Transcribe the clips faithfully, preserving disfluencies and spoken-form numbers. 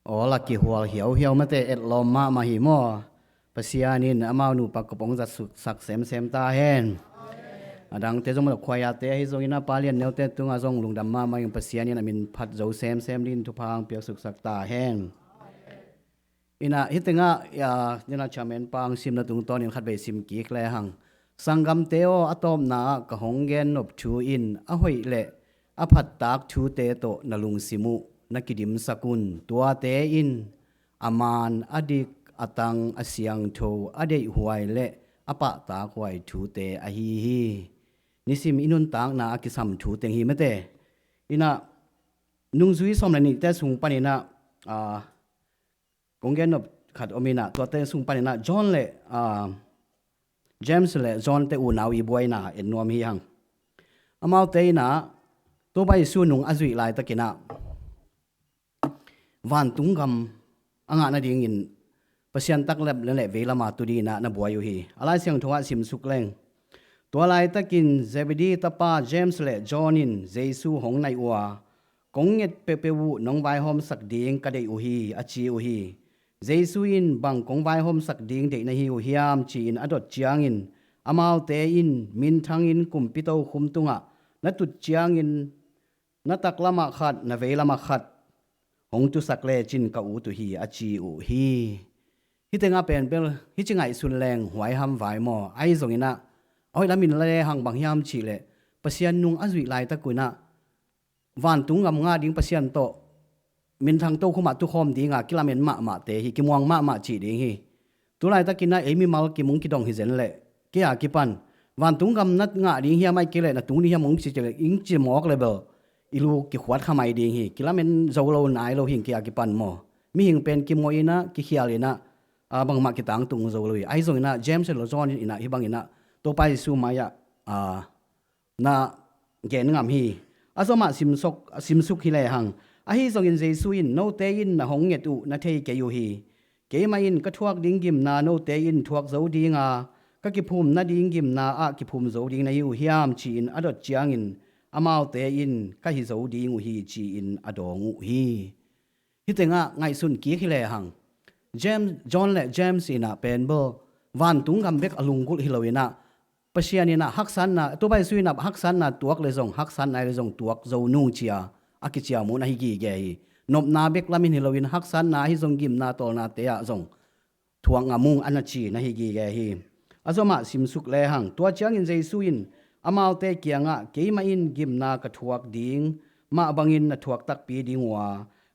Aw, la kihual hiauhiau mate, etlawm mahmah hi maw. Pasian in amau nupa kop hong zat suksak semsem ta hen. A dangte zong mah khuaiate ahi zongin a palian neute tungah zong lungdam mahmah in Pasian in a min phat zo semsem dingin thupha hong piak suksak ta hen. Inah hih tengah, ya, nina chairman pang simna tungtawnin khatvei sim kik lehang. Sanggamte aw, a tawpna ah ka hong gennop thu in a hoih le a phattak thute tawh na lungsim uh na kidimsak un. Tuate in a man, a dik, a tang, a siangtho, a deihhuai le a pahtakhuai thute ahi hi. Nisim i nuntakna a kisam thu teng hi mate. Inah nungzui sawm le nihte sung paninah, ah, kong gennop khat om inah, tuate sung paninah John le, ah, James le John te unau i buaina en nuam hi hang. Amaute inah Topa Jesu nung a zuih laitakinah vantung gam a ngah nadingin Pasian taklap le veilam a tu dinginah na buai uh hi. A Lai Siangtho ah simsuk leng. Tua laitakin Zebedee tapa James le John in Jesu hong naih uh a, "Kong nget peuhpeuh uh nong vaihawmsak ding ka deih uh hi," a ci uh hi. Jesu in, "Bang kong vaihawmsak ding deih na hi uh hiam?" ci-in a dot ciangin, amaute in, "Minthangin kumpi tokhum tungah na tut ciangin na taklamah khat, na veilamah khat hong tusak lecin ka ut uh hi," a ci uh hi. Hih tengah pen bel hih ci ngaihsun leng huaiham vai maw? Ahi zonginah a hoih lamin lehang bang hiam cihleh Pasian nung a zuih laitak unah vantung gam ngah ding Pasian tawh minthang tokhumah tukhawm dinga kilamen mahmahte hi, kimuang mahmah cih ding hi. Tulaitakinah ei mimal kim hong kidong hi zen leh kei a kipan vantung gam na ngah ding hiam, ahih kei leh na tung ding hiam hong ci leh ing ci mawk le bel i lu kikhuat kha mai ding hi. Kilamen zo lo nai lo hi kei a kipan maw? Mihing pen kimuah inah, kikhial inah, ah, bangmah kitangtung zo lo hi. Ahi zonginah James le John inah hih banginah Topa Jesu mai-ah, ah, na gen ngam hi. A zomah simsuk, simsuk hi lehang. Ahi zongin Jesu in, "Note in na hong nget uh na thei kei uh hi. Keimah in ka thuak ding gimna note in thuak zo dinga, ka kiphum nading gimna ah kiphum zo ding na hi uh hiam?" ci-in a dot ciangin, amaute in, "Ka hi zo ding uh hi," ci-in a dawng uh hi. Hih tengah ngaihsun kik hi lehang. James, John le James inah pen bel vantung gam bek a lunggulh hi loinah Pasian inah haksatna, Topa Jesu inah haksatna tuak le zong, haksatna le zong tuak zo nung cia a kiciam uh na hi gige hi. Nopna bek lamin hi loin haksatna ahi zong gimna tawlnate ah zong thuak ngam ung a na ci na hi gige hi. A zomah simsuk lehang. Tua ciangin Jesu in amaute kiangah, "Keimah in gimna ka thuak ding mah bangin na thuak takpi ding uh a,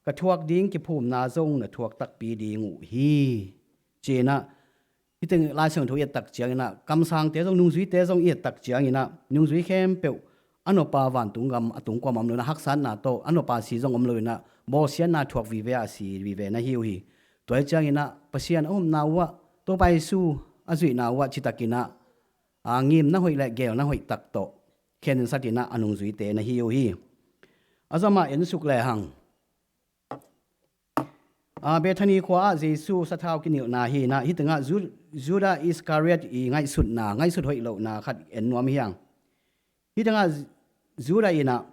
ka thuak ding kiphumna zong na thuak takpi ding uh hi," ci-inah, hih teng Lai Siangtho i et tak cianginah, kamsangte zong, nungzuite zong i et tak cianginah, nungzui khempeuh a noppa vantung gam a tungkuam om loinah, haksatna tawh a noppa si zong om loinah, bawlsiatna thuak vive a si vive na hi uh hi. Tua hi cianginah Pasian a upna uhah, Topa Jesu a zuihna uhah citakinah, a, ngimna hoih le gelna hoih tak tawh khensatinah a nungzuite na hi uh hi. A zomah ensuk lehang. A, Bethany khua-ah Jesu sathau kinilhna hi inah, hih tengah Ju-, Judah Iscariot i ngaihsutna, ngaihsut hoih lohna khat en nuam hi hang. Hih tengah Judah inah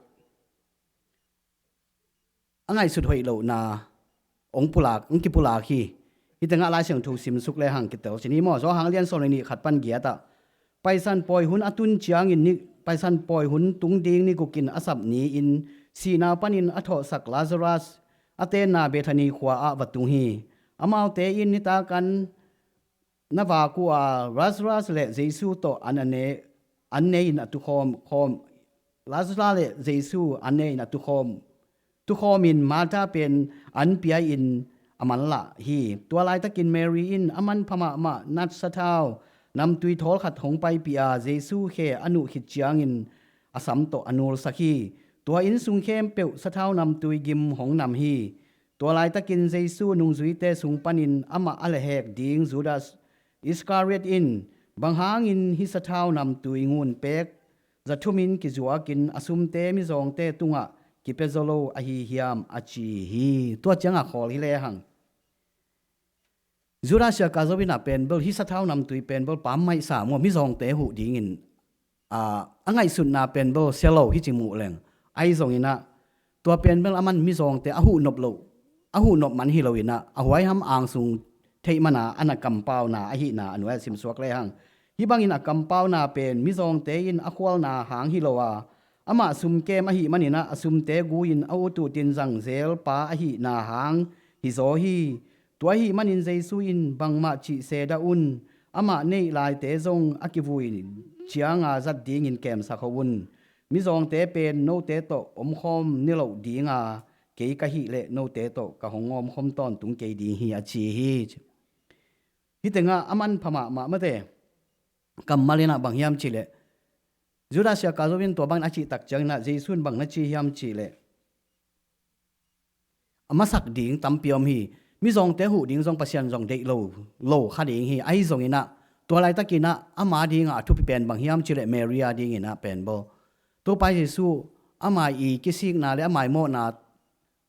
a ngaihsut hoih lohna hong pulak, hong kipulak hi. Hih tengah Lai Siangtho simsuk lehang kitel cin hi maw? Johan lian sawm le nih khat pan giatah, Paisan pawi hun a tun ciangin ni, Paisan pawi hun tung ding ni gukin a sap ni-in sihna panin a thawhsak Lazarus a tenna Bethany khua-ah va tung hi. Amaute in nitak an na vak uh a, Lazarus le Jesu tawh an a ne, an ne in a tukhawm, khawm, Lazarus le Jesu an ne in a tukhawm, tukhawmin Martha pen an pia-in a manlah hi. Tua laitakin Mary in a manpha mahmah nat sathau namtui thawl khat hong paipih a, Jesu khe a nuh khit ciangin a sam tawh a nulsak hi. Tua inn sung khempeuh sathau namtui gim hong nam hi. Tua laitakin Jesu nungzuite sung panin amah a lehhek ding Judas Iscariot in, "Bang hangin hih sathau namtui ngun pek za thumin kizuakin a sumte mizawngte tungah kipia zaw lo ahi hiam?" a ci hi. Tua ciangah khawl hi lehang. Judas Iskariot inah pen bel hih sathau namtui pen bel pammaih sa maw, mizawngte huh dingin, a, a ngaihsutna pen bel sia lo hi ci muh leng. Ahi zonginah tua pen bel a man mizawngte a huh nop loh a huh nop man hi loinah a huaiham angsung theih mana a na kampauna ahihna a nuai a simsuak lehang. Hih bangin a kampauna pen mizawngte in a khualna hang hi lo a, amah sumkem ahih maninah a sumte gu-in a ut utin zangzel pa ahihna hang hizaw hi. Tua ahih manin Jesu in bangmah cih sedah un, amah neih laite zong a kivui cianga zat dingin kemsak ho un. Mizawngte pen note tawh omkhawm ni loh dinga, kei ka hih leh note tawh ka hong omkhawm tawntung kei ding hi a ci hi. Hih tengah a manpha mahmah mate kammal inah bang hiam cihleh, Judas Iskariot in tua bang a cih tak cianginah Jesu in bang na ci hiam cihleh, a masak ding tampi om hi. Mizawngte huh ding zong Pasian zong deih lo, lo kha ding hi. Ahi zonginah tua laitakinah ama dinga a thupi pen bang hiam cihleh Mary a dinginah pen baw, Topa Jesu ama i kisikna le ama i mawhna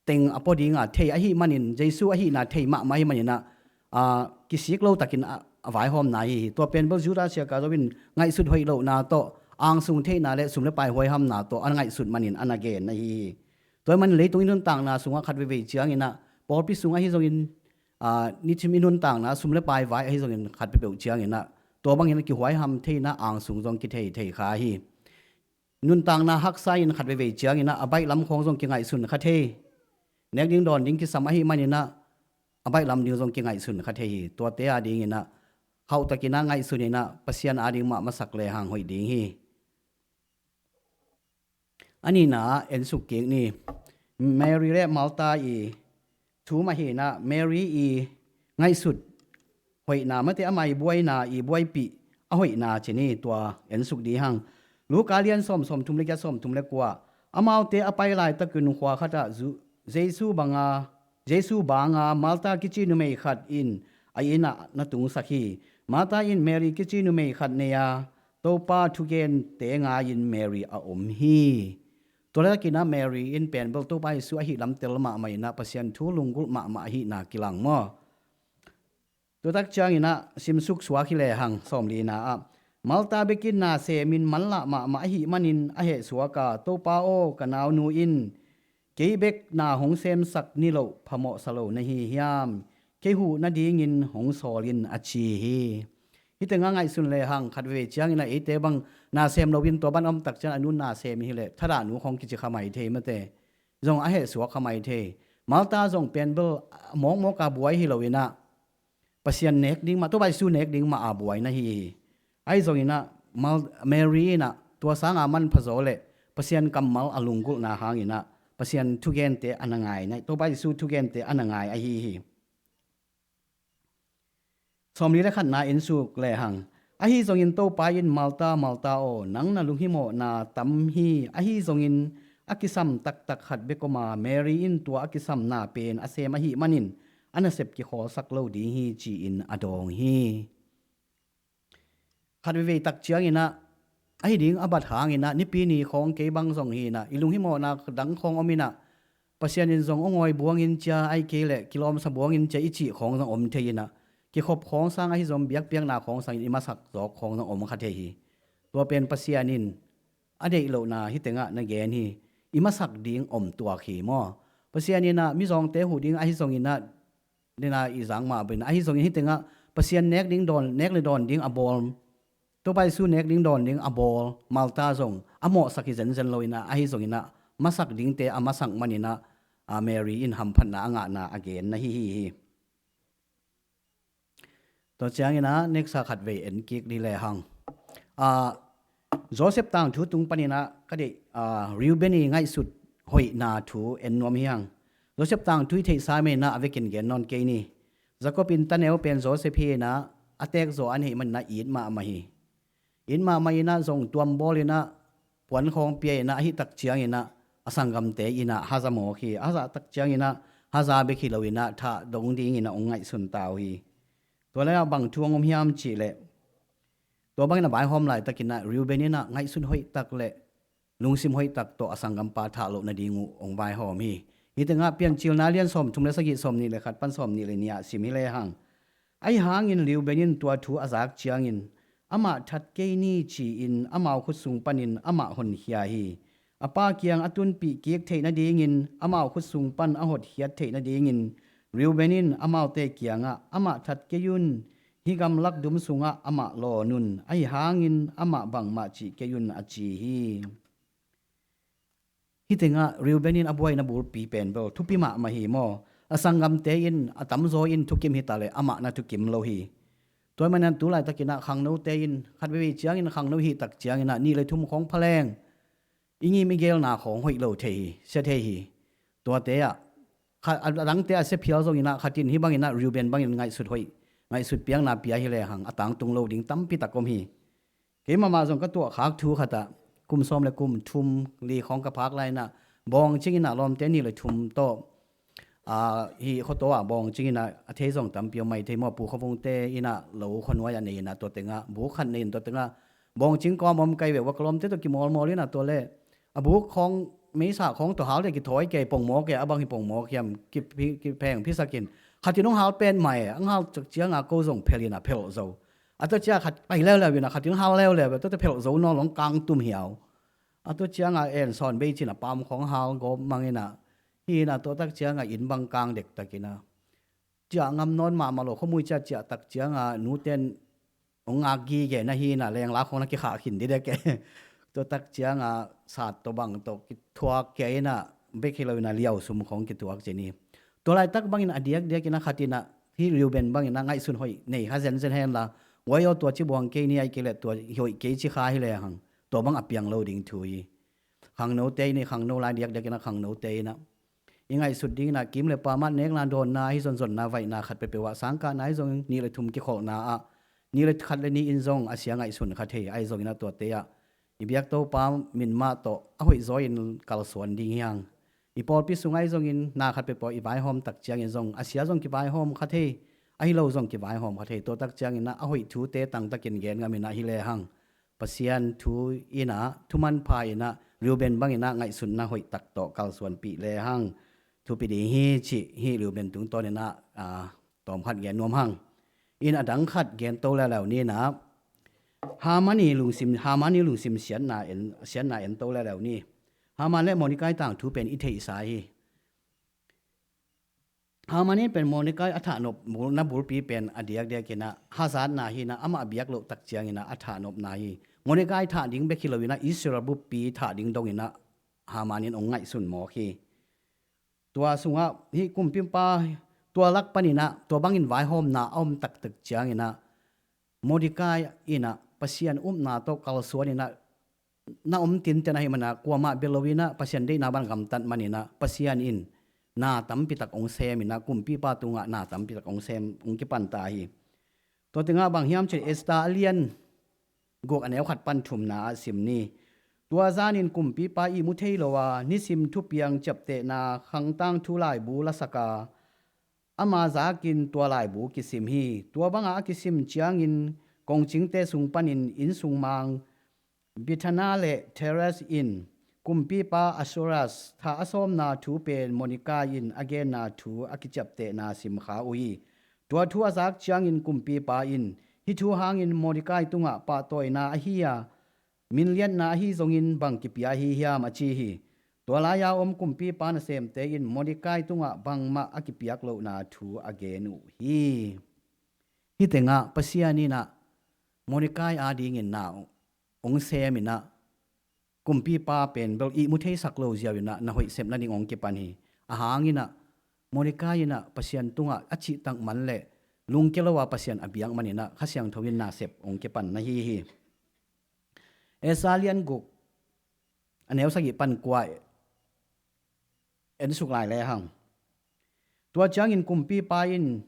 teng a pua dinga thei ahih manin, Jesu ahihna thei mahmah ahih maninah a kisik lo takin a, a vaihawmna hi hi. Tua pen baw Judas Iskariot in ngaihsut hoih lohna tawh angsung theihna le sum le pai huaihamna tawh a ngaihsut manin a na gen ahi hi. Tua ahih manin leitung i nuntakna sungah khat veivei cianginah pawlpi sung ahi zongin, aa, nichim i nuntakna sum le pai vai ahi zongin khat peuhpeuh cianginah tua bangin a kihuaiham theina angsung zong kithei thei kha hi. Nuntakna haksa in khat veivei cianginah a baihlam khawng zong kingaihsun kha thei. Nek ding dawn ding kisam ahih maninah a baihlam ding zong kingaihsun kha thei hi. Tuate a dinginah hauhtakinah ngaihsuninah Pasian a ding mah masak lehang hoih ding hi. A nihna ah ensuk kik ni. Mary le Martha i thu mah hinah Mary i ngaihsut hoihna mate ama i buaina i buaipih a hoihna ci ni, tua ensuk dihang. Luka lian sawm, sawmthum le giat, sawmthum le kua. Amaute a pai laitakin khua khatah zu-, Jesu banga, Jesu banga Martha kici numei khat in a innah na tungsak hi. Martha in Mary kici numei khat nei a, Topa thugente ngai-in Mary a om hi. Tua letakinah Mary in pen bel Topa Jesu ahi lam tel mahmah inah Pasian thu lunggulh mahmah ahihna kilang maw? Tuatak cianginah simsuk suak hi lehang sawmlina ah, Martha bekin na semin manlah mahmah ahih manin a hehsuak a, Topa aw, ka naunu in kei bek na hong semsak ni loh phamawhsa lo na hi hiam? Kei huh nadingin hong sawl in a ci hi. Hih tengah ngaihsun lehang khat veve cianginah eite bang na sem loin tua ban a omtak ciang a nun na sem hileh thadah nu khawng kici kha mai thei mate. Zong a hehsuak kha mai thei. Martha zong pen bel mawkmawk a buai hi loinah Pasian nek ding mah, Topa Jesu nek ding mah a buai na hi hi. Ahi zonginah Mar-, Mary inah tua sanga manpha zaw le Pasian kammal a lunggulhna hanginah Pasian thugente a na ngai na, Topa Jesu thugente a na ngai ahi hi. Sawmli le khatna ensuk lehang. Ahi zongin Topa in, Martha, Martha aw, nang na lunghimawhna tam hi. Ahi zongin a kisam taktak khat bek om a, Mary in tua a kisamna pen a sem ahih manin a nasep kikhawlsak lo ding hi, ci-in a dawng hi. Khat veivei tak cianginah ahi ding a bat hanginah nipi ni khawng kei bang zong hinah i lunghimawhna dang khawng ominah Pasian in zong a ngawi buangin cia, ahi kei leh kilawmsa buangin cia i cih khawng zong om thei inah kikhop khawng sang ahi zong biakpiakna khawng sangin i masak zawk khawng zong om kha thei hi. Tua pen Pasian in a deih lohna hih tengah na gen hi. I masak ding om tuak hi maw? Pasian inah mizawngte huh ding ahi zonginah dena i zang mah bangin ahi zongin hih tengah Pasian nek ding dawn, nek le dawn ding a bawl, Topa Jesu nek ding dawn ding a bawl Martha zong a mawhsak hi zenzen loinah ahi zonginah masak dingte a masak maninah a Mary in hamphatna a ngahna a gen na hi hi hi. Tua cianginah neksa khat vei en kik dih lehang. A, Joseph tangthu tung paninah ka deih, a, Reuben i ngaihsut hoihna thu en nuam hi hang. Joseph tangthu i theihsa meinah a vekin gen nawn kei ni. Jacob in taneu pen Joseph hi inah a tekzaw a neih maninah it mahmah hi. It mahmah inah zong tuam bawl inah puan khawng pia inah ahi tak cianginah a sanggamte inah haza mawk hi. A haza tak cianginah haza bek hi loinah thah dong dinginah hong ngaihsun ta uh hi. Tua lai-ah bang thu hong om hiam cihleh tua bangin a vaihawm laitakinah Reuben inah ngaihsun hoih tak le lungsim hoih tak tawh a sanggampa thah loh nading uh hong vaihawm hi. Hih tengah Piancilna lian sawmthum le sagih, sawmnih le khat pan sawmnih le nih ah sim hi lehang. Ahi hangin Reuben in tua thu a zak ciangin amah that kei ni ci-in amau khut sung panin amah honkhia hi. a pa kiang a tunpih kik theih nadingin, amau khut sung pan a hotkhiat theih nadingin, Reuben in amaute kiangah, "Amah that kei un, hih gamlak dum sungah amah lawn un, ahi hangin amah bangmah cih kei un," a ci hi. Hih tengah Reuben in a buaina bulpi pen bel thupi mahmah hi maw? A sanggamte in, a tamzaw in thukim hi ta leh amah na thukim lo hi. Tua ahih manin tu laitakin ah khangnote in khat veivei ciangin khangno hih tak ciangin ah nih le thum khawng pha leng i ngim i gelna khawng hoih lo thei hi, sia thei hi. Tuate ah khat, a dangte a sia phial zongin ah khat in hih bangin ah Reuben bangin ngaihsut hoih, ngaihsut piakna pia hi lehang a tangtung lo ding tampi tak om hi. Keimah mah zong ka tuahkhak thu khat ah kum sawm le kum thum li khawng ka phak lai-in ah bawng cingin ah lawmte nih le thum tawh, aa, hih khuataw ah bawng cingin ah a thei zong tampi om mai thei maw, Pu Khuavungte in ah lo khuanuai a nei-in ah tua tengah buk khat nei-in tua tengah bawng cing kawm om kei ve ua, ka lawmte tawh kimawlmawl in ah tua le a buk khawng, meisa khawng tawh hal le kithawi kei, pongmawk e, a bang hi pongmawk hiam, ki, ki, kipheng phisakin khat in hong hal pen mah e, hong hal tak ciangah ko zong phelh in ah phelh zo. A tua ciang khat pai leuleu in ah khat in hal leuleu ve, tuate phelh zo nawn lo, hong kang tum hiau. A tua ciangah en sawn bei cin a pam khawng hal gawp mang in ah, hi in ah tua tak ciangah inn bang kang dektak in ah, ciah ngam nawn mahmah lo, khuamui ciah ciah tak ciangah nute in hong ngak gige na hi in ah lengla khawng na kikhah khin didek e. Tua tak ciangah sat tawh bang tawh kithuak kei in ah bek hi lo in ah liau sum khawng kithuak cin hi. Tua laitak bangin a diakdiakin ah khat in ah hih Reuben bangin ah ngaihsun hoih nei kha zenzen hen la, uai aw, tua ci buang kei ni, ahih kei leh tua hoih kei ci kha hi lehang tua bang a piang lo ding thu hi. Khangnote in, i khangno lai diakdiakin ah khangnote in ah i ngaihsut dingin ah kim le pam ah nekna dawnna ahi zongin zonna vaihna khat peuhpeuh ah sangkahna ahi zongin nih le thum kikholhna ah nih le khat le nih in zong a sia ngaihsun kha thei ahi zongin ah tuate ah i biak Topa min mah tawh a hoihzaw in kalsuan ding hi hang. I pawlpi sung ahi zongin na khat peuhpeuh i vaihawm tak ciangin zong a sia zong kivaihawm kha thei, ahi lo zong kivaihawm kha thei. Tua tak ciangin ah a hoih thute tangtakin gen ngam in ah hi lehang Pasian thu in ah, thu manpha in ah Reuben bangin ah ngaihsutna hoih tak tawh kalsuanpih lehang thupi ding hi cih hih Reuben tungtawnin ah, aa, tawmkhat gen nuam hang. In a dang khat gen to leuleu ni in ah, Haman i lungsim, Haman i lungsim siatna en, siatna en to leuleu ni. Haman le Mordecai tangthu pen i theihsa hi. Haman in pen Mordecai a thahnop bul, na bulpi pen a diakdiakin ah hazatna hi in ah, amah biak loh tak ciangin ah a thahnopna hi. Mordecai thah ding bek hi lo in ah Israel buppi thah ding dongin ah Haman in hong ngaihsun mawk hi. Tua sungah hih kumpipa tua lak panin ah tua bangin vaihawmna a om taktak ciangin ah Mordecai in ah Pasian upna tawh kalsuan in ah na om tinten ahih manin ah kuamah bia lo in ah Pasian deihna bang gamtat manin ah Pasian in na tampi tak hong sem in ah kumpipa tungah na tampi tak hong sem, hong kipan ta hi. Tua tengah bang hiam cih leh Esther a lian guk a neu khat pan thumna ah sim ni. Tua zanin kumpipa ihmu thei lo a nisim thupiang ciaptehna khang tangthu laibu lasak a ama zakin tua laibu kisim hi. Tua banga a kisim ciangin kongcingte sung panin innsung mang Bithana le Teres in kumpipa Ahasuerus thah a sawmna thu pen Mordecai in a genna thu a kiciaptehna simkha uh hi. Tua thu a zak ciangin kumpipa in, "Hih thu hangin Mordecai tungah pahtawina ahi a, minliatna ahi zongin bang kipia ahi hiam?" a ci hi. Tua lai-a om kumpipa nasemte in Mordecai tungah bangmah a kipiak lohna thu a gen uh hi. Hih tengah Pasian in ah Mordecai adingin na hong sem in ah kumpipa pen bel ihmu theisak lo ziau in ah na hoih sep nading hong kipan hi. A hang in ah Mordecai in ah Pasian tungah a cihtak man le lungkia lo a Pasian a biak manin ah Kha Siangtho in nasep hong kipan na hi hi. Esther lian guk a neu sagih pan kua en suk lai lehang. Tua ciangin kumpipa in,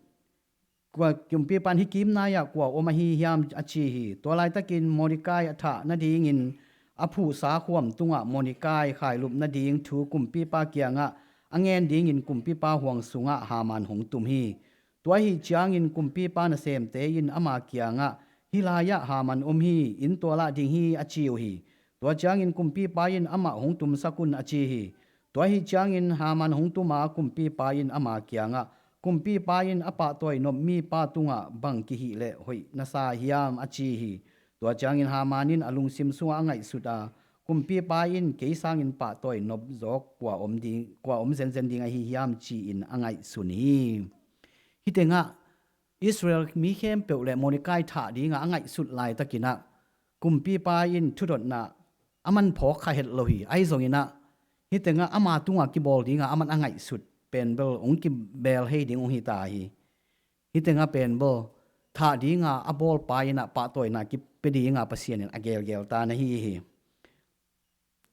kua, kumpipa in, "Hih kim nai-ah kua om ahi hiam?" a ci hi. Tua laitakin Mordecai a thah nadingin a phuhsa khuam tungah Mordecai khailup nading thu kumpipa kiangah a ngen dingin kumpipa huang sungah Haman hong tum hi. Tua ahih ciangin kumpipa nasemte in ama kiangah, "Hih lai-ah Haman om hi, in tualah ding hi," a ci uh hi. Tua ciangin kumpipa in, "Amah hong tumsak un," a ci hi. Tua ahih ciangin Haman hong tum a kumpipa in ama kiangah, "Kumpipa in a pahtawi nop mipa tungah bang kihih leh hoih na sa hiam?" a ci hi. Tua ciangin Haman in a lungsim sungah a ngaihsut a, Kumpipa in kei sangin pahtawi nop zawk kua om ding, kua om zenzen ding ahi hiam, ci-in a ngaihsun hi. Hih tengah Israel mi khempeuh le Mordecai thah dingah a ngaihsut laitakinah kumpipa in thudotna a man phawk kha het lo hi. Ahi zonginah hih tengah ama tungah kibawl dingah a man a ngaihsut pen bel hong kibeel hei ding hong hi ta hi. Hih tengah pen bel thah dingah a bawlpa inah pahtawina kipia dingah Pasian in a gelgel ta na hi hi.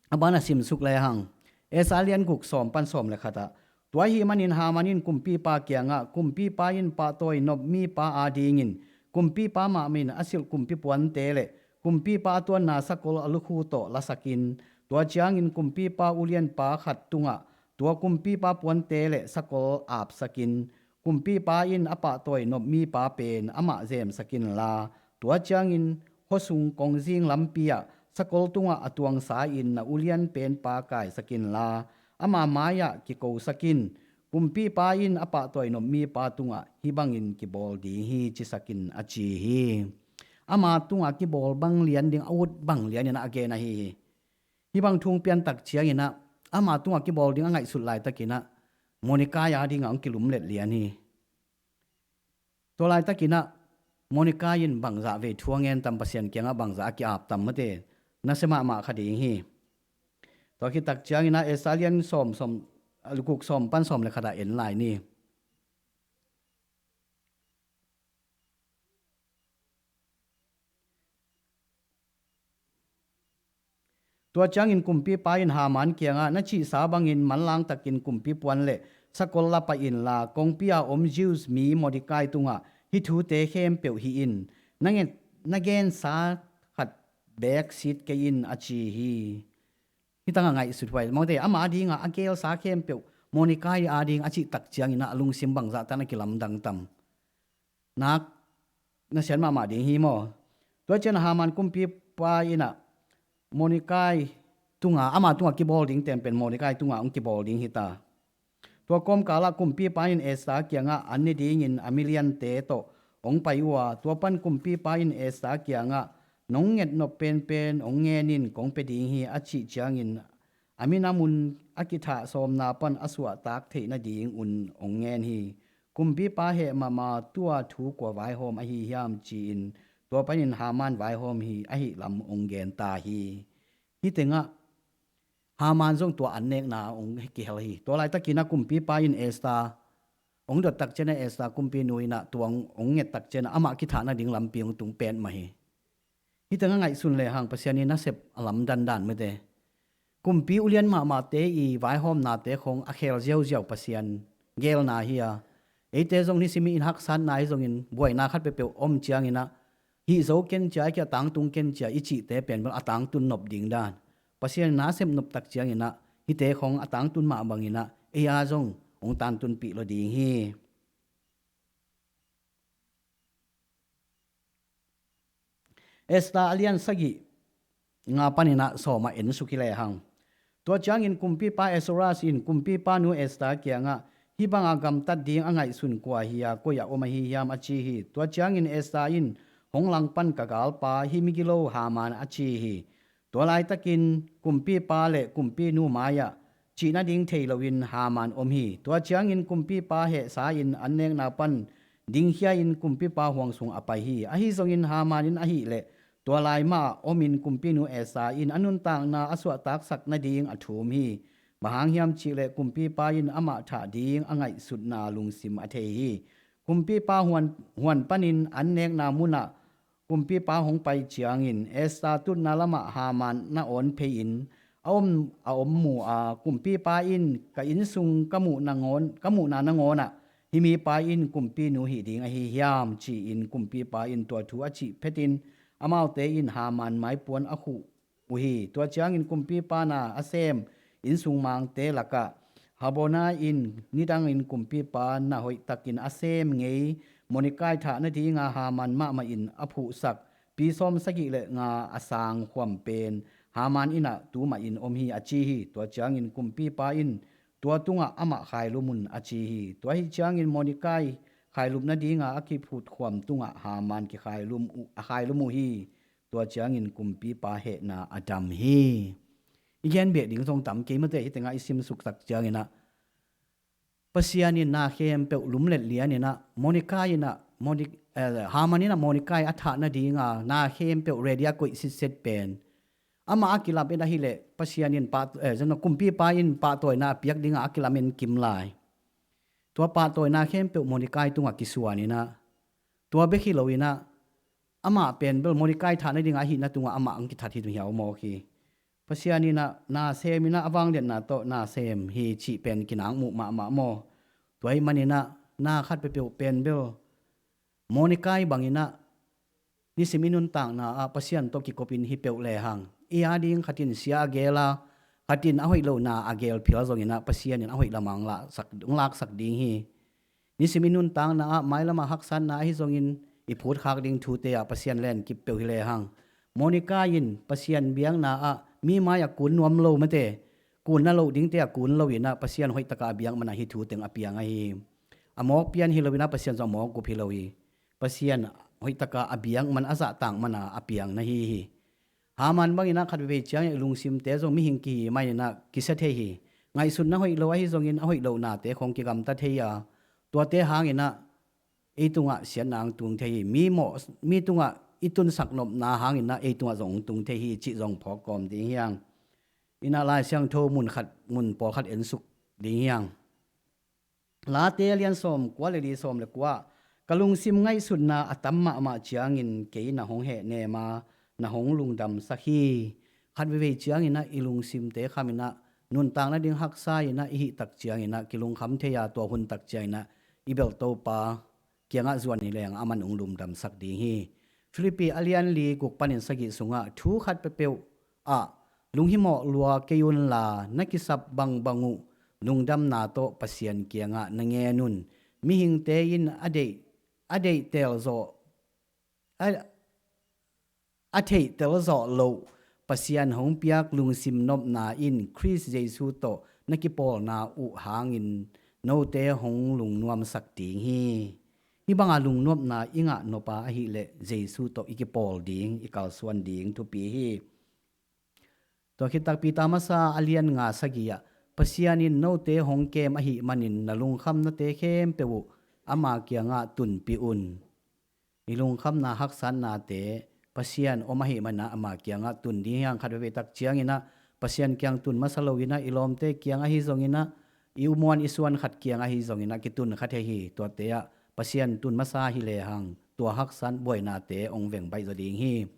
A ban a simsuk lehang, Esther lian guk sawm pan sawm le khatah, tua ahih manin Haman in kumpipa kiangah, kumpipa in pahtawi nop mipa adingin kumpipa mahmah in a silh kumpi puante le kumpipa a tuanna sakol a lukhu tawh lasakin, tua ciangin kumpipa ulianpa khat tungah tua kumpipa puante le sakol apsakin, kumpipa in a pahtawi nop mipa pen amah zemsak inla, tua ciangin khuasung kongzing lampi ah sakol tungah a tuangsa in na ulian penpa kaisak inla, ama mai-ah kikosak in. Kumpipa in a pahtawi nop mipa tungah hih bangin kibawl ding hi, cisakin a ci hi. Ama tungah kibawl bang lian ding a ut bang lianin a gen ahi hi. Hih bang thu hong piantak cianginah ama tungah kibawl ding a ngaihsut laitakinah Mordecai adingah hong kilumlet lian hi. Tua laitakinah Mordecai in bangzah vei thu a ngen tam, Pasian kiangah bangzah a ki-ap tam mate, nasia mahmah kha ding hi. Tua khit tak cianginah Esther lian sawm, sawm, guk sawm pan sawm le khatah en lai ni. Tua ciangin kumpipa in Haman kiangah, na cihsa bangin manlang takin kumpi puan le sakol la pah inla, kongpi a om Jews mi Mordecai tungah hih thute khempeuh hih in. Na nget, na gensa khat beek sit kei in, a ci hi. Hih tangah ngaihsut huai. Mawngte ama adingah a gelsa khempeuh Mordecai ading a cih tak cianginah a lungsim bangzah tan a kilamdang tam. Nak na sian mahmah ding hi maw? Tua cian Haman kumpipa inah Mordecai tungah, ama tungah kibawl ding ten pen Mordecai tungah hong kibawl ding hi ta. Tua kawmkalah kumpipa in Esther kiangah an ne dingin a miliante tawh hong pai uh a, tua pan kumpipa in Esther kiangah, nong ngetnop penpen hong ngen in, kong pia ding hi, a cih ciangin a minam un a kithah sawmna pan a suahtak theih nadingun hong ngen hi. Kumpipa heh mahmah, tua thu kua vaihawm ahi hiam, ci-in tua panin Haman vaihawm hi, ahi lam hong gen ta hi. Hih tengah Haman zong tua an nekna hong kihel hi. Tua laitakinah kumpipa in Esther hong dot tak cianah Esther kumpinu inah tua hong nget tak cianah amah kithah nading lampi hong tung petmah hi. Hih tengah ngaihsun lehang Pasian in nasep a lamdan dan mete. Kumpi ulian mahmahte i vaihawmnate khong a khel ziauziau Pasian geelna hi a, eite zong nisim i in haksatna ahi zongin buaina khat peuhpeuh om cianginah hih zo ken cia, a kia tangtung ken cia i cihte pen bel a tangtun nop ding dan. Pasian in nasep nop tak cianginah hihte khong a tangtun mah banginah ei a zong hong tantunpih lo ding hi. Esther a lian sagih nga paninah sawmah en suk hi lehang. Tua ciangin kumpipa Ahasuerus in kumpipa nu Esther kiangah, hih banga gamtat ding a ngaihsun kua hi a, koi-ah om ahi hiam, a ci hi. Tua ciangin Esther in, hong langpan ka galpa, hih migilo Haman, a ci hi. Tua laitakin kumpipa le kumpinu mai-ah cih nading thei loin Haman om hi. Tua ciangin kumpipa hehsa-in an nekna pan dingkhia-in kumpipa huang sung a pai hi. Ahi zongin Haman in ahih leh tua lai mah omin kumpinu Esther in a nuntakna a suahtaksak nading a thum hi. Bang hang hiam cihleh kumpipa in amah thah ding a ngaihsutna lungsim a thei hi. Kumpipa huan, huan panin an nekna munah kumpipa hong pai ciangin Esther tutna lamah Haman na awn phei-in a om, a om mu a, kumpipa in ka innsung ka muh nangawn, ka muhna nangawnah hih mipa in kumpinu hih ding ahi hiam, ci-in kumpipa in tua thu a cih phetin amaute in Haman maipuan a khuh uh hi. Tua ciangin kumpipa na a sem innsung mangte lakah Harbona in nidangin kumpipa na hoihtakin a sem ngei Mordecai thah nadinga Haman mahmah in a phuhsak pi sawm sagih le nga a sang khuam pen Haman innah tumahin om hi, a ci hi. Tua ciangin kumpipa in tua tungah amah khailum un, a ci hi. Tua ahi ciangin Mordecai khailup nadinga a kiphut khuam tungah Haman kikhailum uh, a khailum uh hi. Tua ciangin kumpipa hehna a dam hi. I gen beh ding zong tam kei mate, hih tengah i simsuk tak ciangin ah Pasian in na khempeuh lumlet lian in ah Mordecai in ah Morde- eh, Haman in ah Mordecai a thah nadinga na khempeuh ready a koih sitset pen amah a kilamen ahileh Pasian in pah- eh, zana kumpipa in pahtawina a piak dinga a kilamen kim lai. Tua pahtawina khempeuh Mordecai tungah kisuan in ah tua bek hi lo in ah amah pen bel Mordecai thah nadinga ahihna tungah amah ang kithat hi hiau mawk hi. Pasian in ah na sem in ah a vangliatna tawh na sem hi cih pen kinang muh mahmah maw? Tua ahih manin ah na khat peuhpeuh pen bel Mordecai bangin ah nisim i nuntakna ah Pasian tawh kikopin hi peuh lehang i a ding khatin sia a gel a, khatin a hoih lohna a gel phial zongin ah Pasian in a hoih lamang laksak, laksak ding hi. Nisim i nuntakna ah mailamah haksatna ahi zongin i phutkhak ding thute ah Pasian len kip peuh hi lehang Mordecai in Pasian biakna ah mi mai-ah kun nuam lo mate, kunna loh dingte ah kun lo in ah Pasian hoihtaka a biak mana hih thu teng a piang ahi hi. A mawk pian hi lo in ah Pasian zong a mawk gup hi lo hi. Pasian hoihtaka a biak man a zahtak mana a piang na hi hi. Haman bangin ah khat veivei ciangin i lungsimte zong mihing kihi manin ah kisia thei hi. Ngaihsutna hoih lo ahi zongin a hoih lohnate khong kigamta thei a, tuate hangin ah ei tungah siatna ang tung thei hi. Mi mawh, mi tungah i tunsak nopna hangin ah ei tungah zong ang tung thei hi cih zong phawk kawm ding hiang. In ah Lai Siangtho mun khat, mun pawlkhat ensuk ding hiang. Late a lian sawm kua le li, sawm le kua, ka lungsim ngaihsutna a tam mahmah ciangin kei na hong hehnem a, na hong lungdamsak hi. Khat veivei ciangin ah i lungsimte kham in ah nuntak nading haksa in ah i hih tak ciangin ah kilungkham thei a, tua hun tak ciangin ah i belh Topa kiangah zuan hi leng aman hong lungdamsak ding hi. Philippi a lian li, guk panin sagih sungah thu khat peuhpeuh ah lunghimawh lua kei unla na kisap bangbang uh lungdamna tawh Pasian kiangah na ngen un. Mihingte in a deih, a deih telzawh, a, a theih telzawh loh Pasian hong piak lungsim nopna in Khrist Jesu tawh na kipawlna uh hangin note hong lungnuamsak ding hi. Hih banga lungnopna i ngah nop a ahileh Jesu tawh i kipawl ding, i kalsuan ding thupi hi. Tua khit tak Peter masa a lian nga sagih ah Pasian in note hong kem ahih manin na lungkhamnate khempeuh uh ama kiangah tunpih un. I lungkhamna haksatnate Pasian om ahih manin ah ama kiangah tun ding hiang. Khat veivei tak ciangin ah Pasian kiang tun masa lo in ah i lawmte kiang ahi zongin ah i umuan i suan khat kiang ahi zongin ah kitun kha thei hi. Tuate ah Pasian tun masa hi lehang tua haksat buainate hong veng baih zaw ding hi.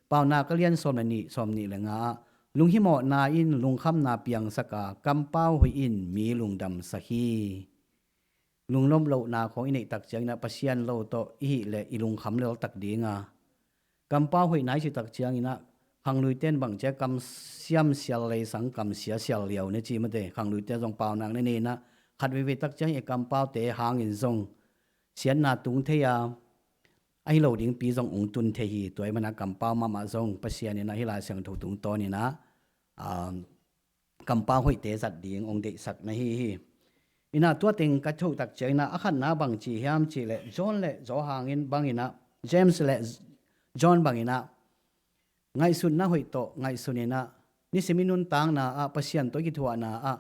Paunak a lian sawm le nih, sawm nih le nga ah lunghimawhna in lungkhamna piangsak a, kampau hoih in mi lungdamsak hi. Lungnop lohna khawng i neih tak ciangin ah Pasian lo tawh i hih leh i lungkham lel tak ding a, kampau hoihna i cih tak ciangin ah khangluite in bang ci a, kam siam sial lei sang kam sia sial liau na ci mate. Khangluite zong paunak na nei in ah khat veivei tak ciangin i kampaute hangin zong siatna tung thei a, ahi lo dingpi zong hong tun thei hi. Tua ahih manin ah kampau mahmah zong Pasian in ah hih Lai Siangtho tungtawn in ah, ah, kampau hoihte zat ding hong deihsak na hi hi. In ah tua teng ka thoh tak ciangin ah a khatna bang ci hiam cih leh John le Johan in bangin ah, James le John bangin ah ngaihsutna hoih tawh ngaihsun in ah nisim i nuntakna ah Pasian tawh i kithuahna ah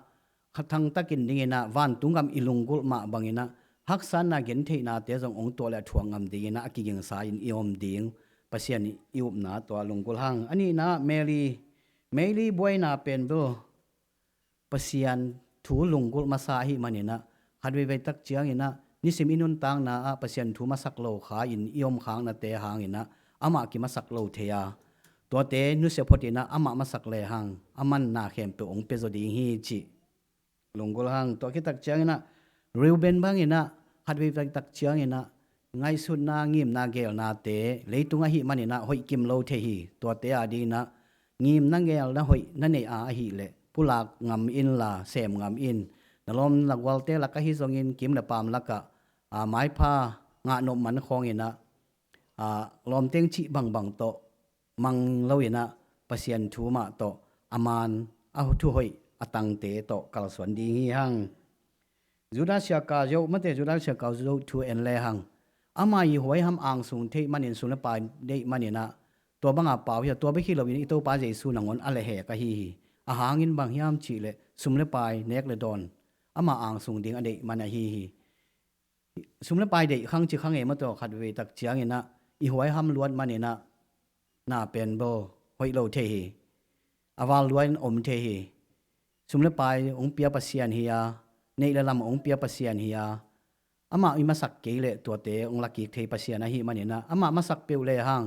kha thangtakin dingin ah vantung gam i lunggulh mah bangin ah haksatna gentheihnate zong hong tuah le a thuak ngam dingin ah a kigingsa in i om ding Pasian i upna tua lunggulh hang. A nihna ah Mary, Mary buaina pen bel Pasian thu lunggulh masa ahih manin ah khat veivei tak ciangin ah nisim i nuntakna ah Pasian thu masak lo kha in i om khaknate hangin ah amah kimasak lo thei a, tuate nusia phot in ah amah masak lehang aman na khempeuh hong pia zaw ding hi cih lunggulh hang. Tua khit tak ciangin ah Reuben bangin ah khat veivei tak ciangin ah ngaihsutna, ngimna, geelnate leitung ahih manin ah hoih kim lo thei hi. Tuate a dingin ah ngimna, geelna hoih na neih a ahileh pulak ngam inla sem ngam in. Na lawm na gualte lak ahi zongin kim le paam lakah, ah, maipha ngah nop man khawngin ah, ah, lawmteng cih bangbang tawh mang lo in ah Pasian thu mah tawh a man a thu hoih a tangte tawh kalsuan ding hi hang. Judas Iskariot mate, Judas Iskariot thu en lehang ama i huaiham angsung theih manin, sum le paai deih manin ah tua banga pau hi a, tua bek hi loin i Topa Jesu nangawn a lehhek ahi hi. A hangin bang hiam cih leh sum le pai, nek le dawn, amah angsung ding a deih man ahi hi. Sum le pai deih khang ci khang e maw, tua khat vei tak ciangin ah i huaiham luat manin ah na pen bel hoih lo thei hi. A val lua in om thei hi. Sum le pai hong pia Pasian hi a, neih le lam hong pia Pasian hi a, amah i masak kei leh tuate hong lakik thei Pasian ahih manin ah, amah masak peuh le hang,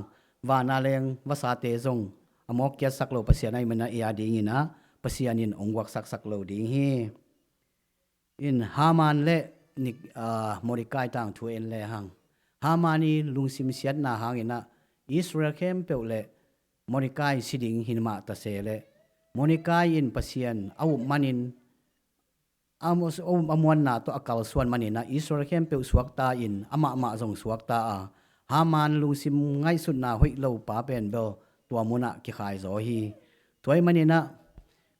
vana leng vasate zong a mawk kiatsak lo Pasian ahih manin ah, ei a dingin ah Pasian in hong guaksaksak lo ding hi. In Haman le Nik-, aa, Mordecai tangthu en le hang, Haman i lungsim siatna hangin ah Israel khempeuh le Mordecai si ding hi mah ta se leh, Mordecai in Pasian a up manin, a mu-, a muanna tawh a kalsuan manin ah Israel khempeuh suakta in amah mah zong suakta a, Haman lungsim ngaihsutna hoih lo pa pen bel tua munah kikhai zaw hi. Tua ahih manin ah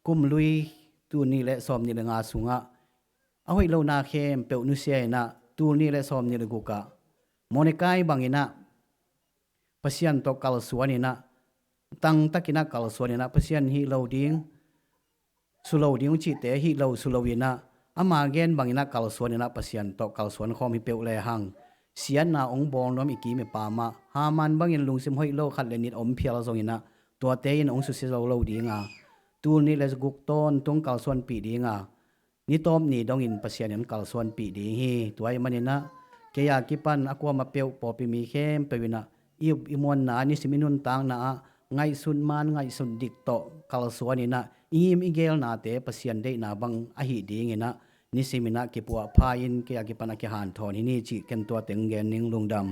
kum lui tul nih le sawm nih le nga sungah a hoih lona khempeuh nusia in ah tul nih le sawm nih le guk ah Mordecai bangin ah Pasian tawh kalsuan in ah, tangtakin ah kalsuan in ah, Pasian hih lo ding, su lo ding cihte hih lo, su lo in ah, ama gen bangin ah kalsuan in ah, Pasian tawh kalsuan khawm hi peuh le hang, siatna hong bawl nuam i kim i pam ah, Haman bangin lungsim hoih lo khat le nih om phial zongin ah, tuate in hong susia zo lo ding a, tul nih le guk tawntung kalsuanpih ding a, ni tawp ni dongin Pasian in kalsuanpih ding hi. Tua ahih manin ah, kei a kipan a kuamah peuh pawlpi mi khempeuh in ah, i, i muanna, nisim i nuntakna ah, ngaihsut man, ngaihsut dik tawh kalsuan in ah, i ngim i gelnate Pasian deihna bang ahih dingin ah, nisim in ah kipuah pha in kei a kipan a kihanthawn hi ni cih ken tua teng gen ning. Lungdam.